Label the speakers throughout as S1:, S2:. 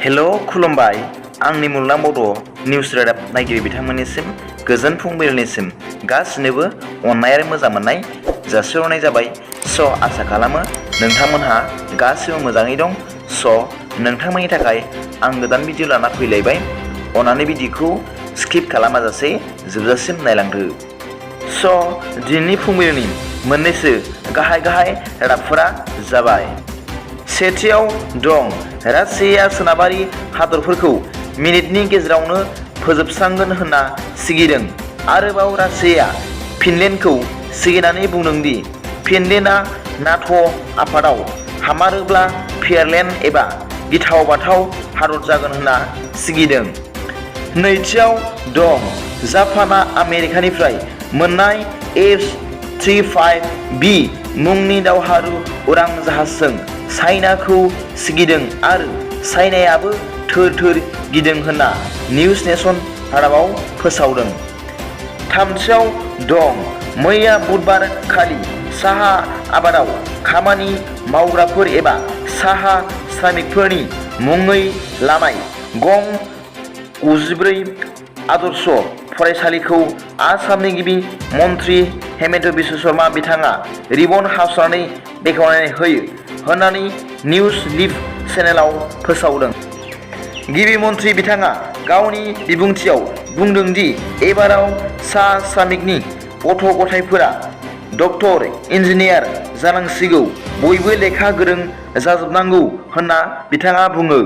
S1: हेल' खुलुमबाय आंनि मुलुगनां बड' निउस रादाब नायगिरि बिथांमोननिसिम गोजोन फुंबिलिनिसिम गासिनोबो अननाय आरो मोजां मोननाय जासिहरनाय जाबाय। आसा खालामो नोंथांमोनहा गासिबो मोजाङै दं। नोंथांमोननि थाखाय आं गोदान भिडिअ लाना फैलायबाय। अननानै भिडिअखौ स्किप खालामाजासे जोबजासिम नायलांदो। दिनैनि फुंबिलिनि मोननैसो गाहाय रादाबफोरा जाबाय। सेथियाव दं रासियाया सोनाबारि हादरफोरखौ मिनिटनि गेजेरावनो फोजोबस्रांगोन होनना सिगिदों। आरोबाव रासियाया फिनलेन्डखौ सिगिनानै बुंदों दि फिनलेन्डआ नाट' आफादाव हामारोब्ला फेयारलेन्ड एबा गिथाव बाथाव हादर जागोन होनना सिगिदों। नैथियाव दं जापानआ आमेरिकानिफ्राय मोननाय F-35B मुंनि दावहारु उरां जाहाजजों चाइनाखौ सिगिदों आरो चाइनायाबो थोर गिदों होनना निउज नेशन रादाबाव फोसावदों। थामथियाव दं मैया बुधबार खालि साहा आबादाव खामानि मावग्राफोर एबा साहा श्रमिकफोरनि मुङै लानाय गं 94 आदर्श फरायसालिखौ आसामनि गिबि मन्त्रि हेमन्त बिश्व शर्मा बिथाङा रिबन हास'नानै बेखेवनानै होयो होननानै निउज लिभ चेनेलाव फोसावदों। गिबि मन्त्रि बिथाङा गावनि बिबुंथियाव बुंदों दि एबाराव साहा श्रमिकनि गथ' गथायफोरा डक्टर इन्जिनियार जानांसिगौ, बयबो लेखा गोरों जाजोबनांगौ होनना बिथाङा बुङो।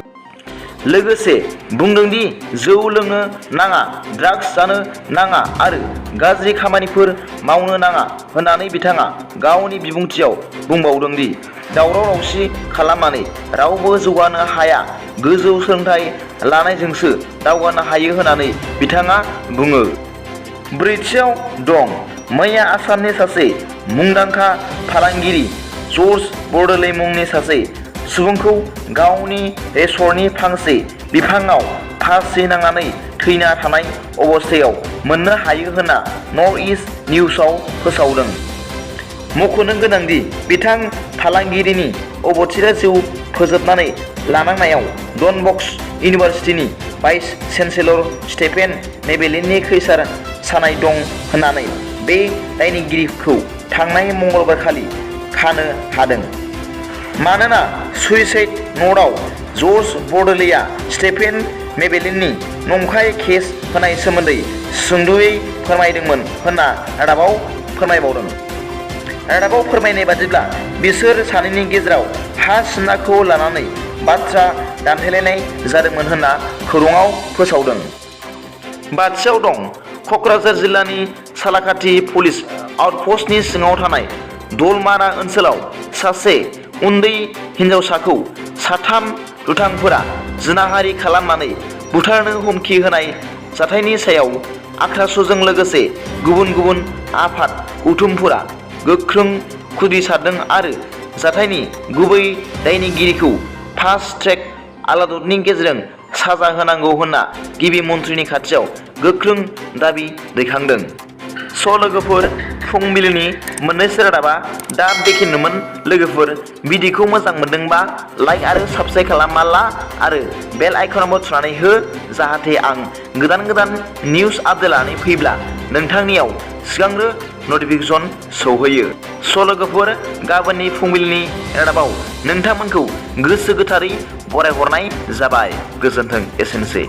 S1: लोगोसे बुंदों दि जौ लोंनो नाङा, ड्राग्स जानो नाङा आरो गाज्रि खामानिफोर मावनो नाङा होननानै बिथाङा गावनि बिबुंथियाव बुंबावदों दि दावराव दावसि खालामनानै रावबो जौगानो हाया, गोजौ सोलोंथाइ लानायजोंसो दावगानो हायो होननानै बिथाङा बुङो। ब्रैथियाव दं मैया आसामनि सासे मुंदांखा फालांगिरि जर्ज बर्डोलै मुंनि सासे सुबुंखौ गावनि रेसर्टनि फांसे बिफाङाव फासि नांनानै थैना थानाय अबस्थायाव मोननो हायो होनना नर्थ इस्ट निउजआव फोसावदों। मख'नो गोनांदि बिथां फालांगिरिनि अबथिरा जिउ फोजोबनानै लानांनायाव डन बस्क इउनिभार्सिटिनि भाइस चेन्सेलर स्टेफेन मेबेलिननि खैसार सानाय दं होननानै बे दायनिगिरिखौ थांनाय मंगलबार खालि खानो हादों। मानोना सुइसाइड न'टआव जर्ज बर्डोलैआ स्टेफेन मेबेलिननि नंखाय केस होनाय सोमोन्दै सुंद'यै फोरमायदोंमोन होनना रादाबाव फोरमायबावदों। रादाबाव फोरमायनाय बादिब्ला बिसोर सानैनि गेजेराव हा सिमनाखौ लानानै बाथ्रा दान्थेलायनाय जादोंमोन होनना खौराङाव फोसावदों। बाथियाव दं क'क्राझार जिल्लानि सालाकाथि पुलिस आउटपस्टनि सिङाव थानाय दलमारा ओनसोलाव सासे उन्दै हिनजावसाखौ साथाम दुथांफोरा जिनाहारि खालामनानै बुथारनो हुमखि होनाय जाथायनि सायाव आक्रासजों लोगोसे गुबुन आफाद गौथुमफोरा गोख्रों खुद्रिसारदों आरो जाथायनि गुबै दायनिगिरिखौ फास्ट ट्रेक आदालतनि गेजेरजों साजा होनांगौ होनना गिबि मन्थ्रिनि खाथियाव गोख्रों दाबि दैखांदों। लोगोफोर, फुंबिलिनि मोननैसो रादाबा दा बेखिनिमोन। लोगोफोर, भिडिअखौ मोजां मोनदोंबा लाइक आरो साबस्क्राइब खालामना ला आरो बेल आइकनावबो थुनानै हो, जाहाथे आं गोदान निउस आपडेट लानानै फैब्ला नोंथांनियाव सिगांग्रो नटिफिकेसन सौहैयो। लोगोफोर, गाबोननि फुंबिलिनि रादाबाव नोंथांमोनखौ गोसो गोथारै बरायहरनाय जाबाय। गोजोन्थों, एसेनोसै।